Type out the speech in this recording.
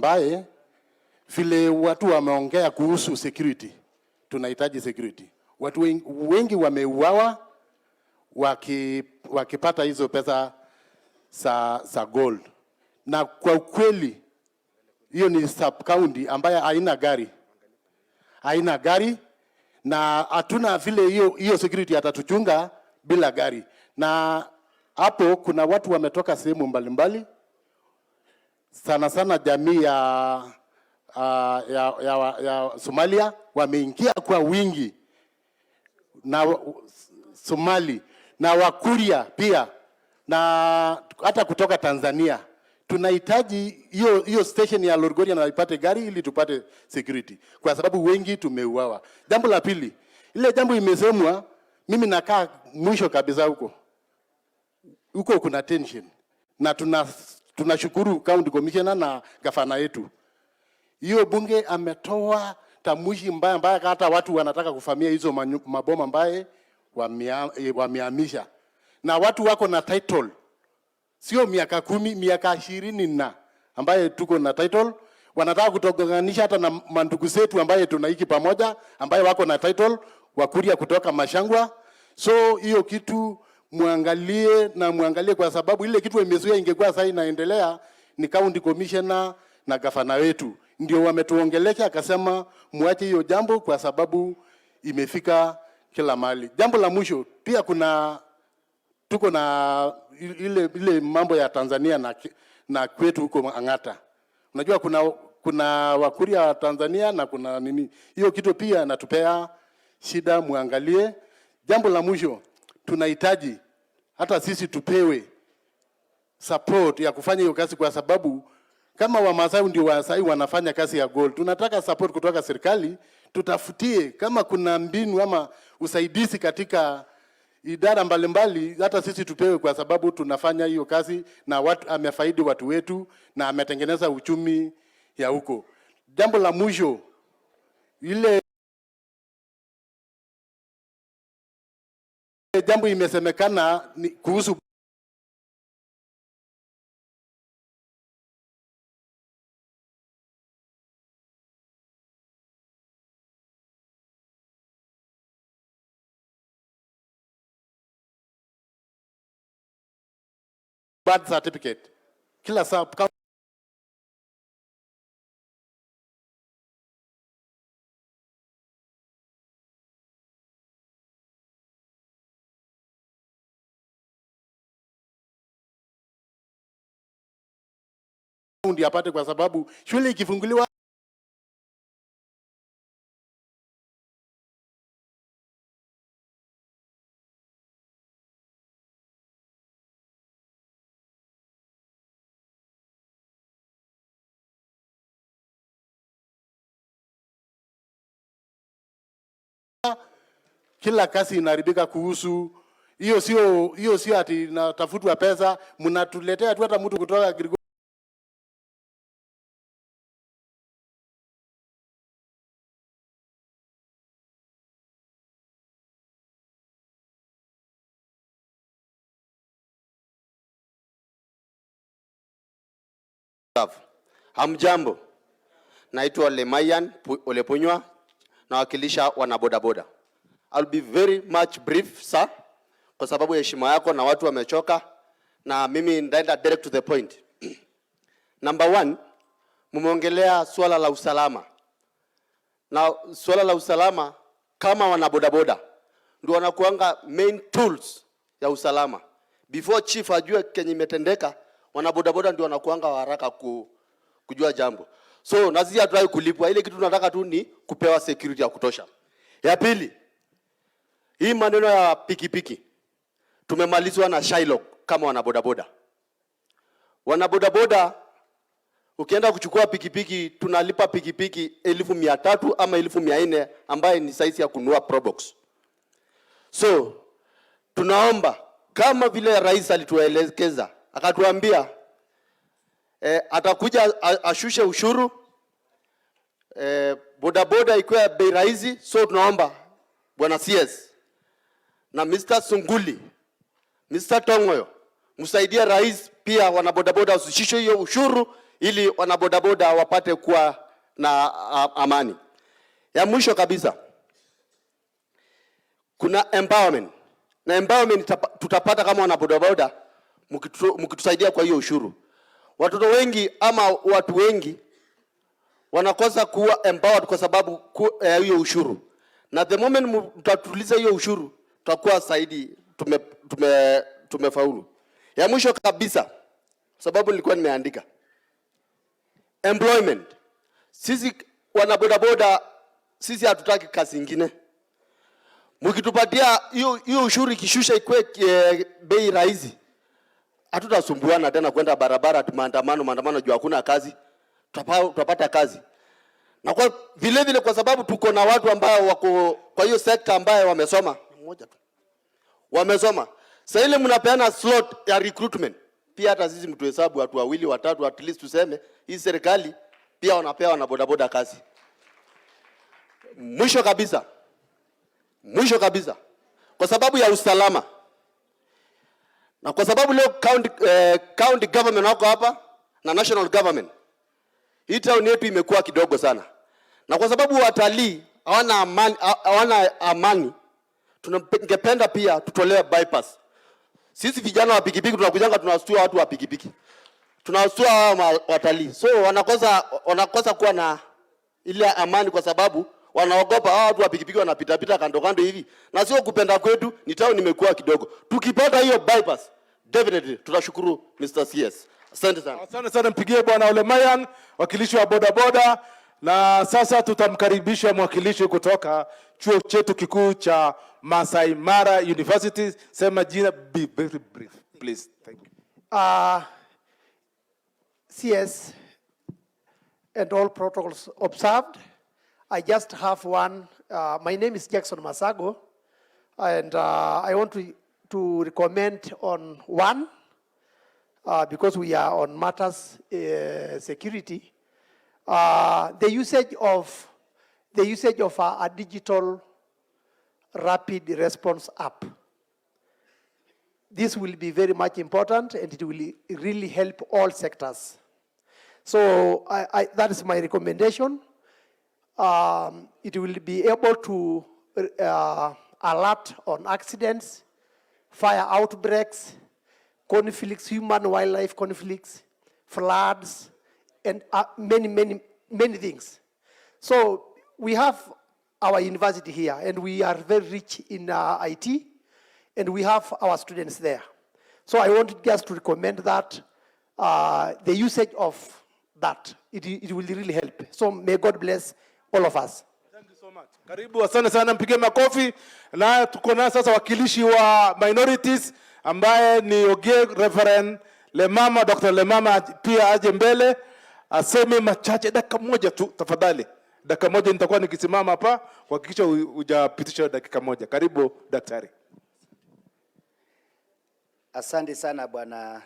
Ambaye vile watu wameongea kuhusu security, tunahitaji security. Watu wengi, wengi wameuawa wakipata hizo pesa za gold, na kwa ukweli hiyo ni sub county ambaye haina gari, haina gari na hatuna vile hiyo security atatuchunga bila gari. Na hapo kuna watu wametoka sehemu mbalimbali, sana sana jamii ya Somalia wameingia kwa wingi na Somali na Wakuria pia na hata kutoka Tanzania. Tunahitaji hiyo station ya Lolgorian na ipate gari ili tupate security, kwa sababu wengi tumeuawa. Jambo la pili, ile jambo imesemwa, mimi nakaa mwisho kabisa huko huko, kuna tension na tunashukuru county commissioner na gavana yetu. Hiyo bunge ametoa tamshi mbaya mbaya, hata watu wanataka kuvamia hizo maboma ambaye wamehamisha, na watu wako na title sio miaka 10, miaka 20 na ambaye tuko na title, wanataka kutoganisha hata na mandugu zetu ambaye tunaishi pamoja, ambaye wako na title Wakuria kutoka Mashangwa. So hiyo kitu muangalie na muangalie, kwa sababu ile kitu imezuia, ingekuwa sasa inaendelea, ni county commissioner na gavana wetu ndio wametuongelesha, akasema muache hiyo jambo kwa sababu imefika kila mahali. Jambo la mwisho pia kuna tuko na ile mambo ya Tanzania na kwetu huko Ang'ata. Unajua kuna Wakuria wa Tanzania na kuna nini. Hiyo kitu pia natupea shida, muangalie. Jambo la mwisho tunahitaji hata sisi tupewe support ya kufanya hiyo kazi, kwa sababu kama Wamasai ndio Wamasai wanafanya kazi ya gold, tunataka support kutoka serikali, tutafutie kama kuna mbinu ama usaidizi katika idara mbalimbali, hata sisi tupewe, kwa sababu tunafanya hiyo kazi na watu, amefaidi watu wetu na ametengeneza uchumi ya huko. Jambo la mwisho, ile jambo imesemekana ni kuhusu birth certificate kila sub county apate, kwa sababu shule ikifunguliwa kila kazi inaharibika kuhusu hiyo. Sio ati natafutwa pesa, mnatuletea tu hata mtu kutoka Hamjambo, naitwa Lemayan Olepunywa, nawakilisha wanabodaboda. I'll be very much brief sir, kwa sababu heshima yako na watu wamechoka, na mimi ndaenda direct to the point. Number one, mumeongelea swala la usalama, na swala la usalama kama wanabodaboda ndio wanakuanga main tools ya usalama. Before chief ajue kenye imetendeka, wanabodaboda ndio wanakuanga wa haraka kujua jambo. So na sisi hatutaki kulipwa, ile kitu tunataka tu ni kupewa security ya kutosha. Ya pili, hii maneno ya pikipiki tumemalizwa na Shylock kama wanabodaboda. Wanabodaboda ukienda kuchukua pikipiki tunalipa pikipiki 300,000 ama 400,000 ambaye ni size ya kununua Probox. So tunaomba kama vile rais alituelekeza akatuambia atakuja ashushe ushuru, bodaboda ikiwa bei rahisi. So tunaomba bwana CS na Mr. Sunguli, Mr. Tongoyo msaidie rais pia wanabodaboda wasishushe hiyo ushuru ili wanabodaboda wapate kuwa na amani. Ya mwisho kabisa, kuna empowerment na empowerment tutapata kama wanabodaboda mkitusaidia kwa hiyo ushuru. Watoto wengi ama watu wengi wanakosa kuwa empowered kwa sababu hiyo ushuru, na the moment mtatuliza hiyo ushuru, tutakuwa zaidi tumefaulu. Ya mwisho kabisa, sababu nilikuwa nimeandika employment. Sisi wanabodaboda, sisi hatutaki kazi ingine. Mkitupatia hiyo hiyo ushuru ikishusha ikue bei rahisi, hatutasumbuana tena kwenda barabara ati maandamano maandamano juu hakuna kazi. Tutapata kazi. Na kwa vile vile, kwa sababu tuko na watu ambao wako kwa hiyo sekta ambayo wamesoma, mmoja tu wamesoma. Sasa ile mnapeana slot ya recruitment, pia hata sisi mtuhesabu watu wawili watatu, at least tuseme hii serikali pia wanapea wana bodaboda kazi. Mwisho kabisa, mwisho kabisa, kwa sababu ya usalama na kwa sababu leo county government wako hapa na national government, hii town yetu imekuwa kidogo sana, na kwa sababu watalii hawana amani, hawana amani, tungependa pia tutolewe bypass. Sisi vijana wa pikipiki tunakujanga tunawastua watu wa pikipiki, tunawastua hawa watalii, so wanakosa kuwa na ile amani kwa sababu wanaogopa hawa watu wa pikipiki wanapita pita kando kando hivi, na sio kupenda kwetu, ni town imekuwa kidogo. Tukipata hiyo bypass, definitely tutashukuru Mr. CS. Asante sana. Asante sana, mpigie Bwana Ole Mayan, wakilishi wa bodaboda. Na sasa tutamkaribisha mwakilishi kutoka chuo chetu kikuu cha Masai Mara University. Sema jina, be very brief, please. Thank you. CS and all protocols observed. I just have one. My name is Jackson Masago, and I want to recommend on one, because we are on matters security, the usage of a digital rapid response app. This will be very much important, and it will really help all sectors. So that is my recommendation. It will be able to alert on accidents, fire outbreaks, conflicts, human wildlife conflicts, floods, and many, many, many things. So we have our university here, and we are very rich in IT, and we have our students there. So I want just to recommend that the usage of that, it will really help. So may God bless all of us. Thank you so much. Karibu, asante sana, mpige makofi. Na tuko na sasa wakilishi wa minorities ambaye ni Ogie Reverend Lemama, Dr. Lemama pia aje mbele aseme machache, dakika moja tu tafadhali. Dakika moja, nitakuwa nikisimama hapa kuhakikisha hujapitisha dakika moja. Karibu, daktari. Asante sana, Bwana.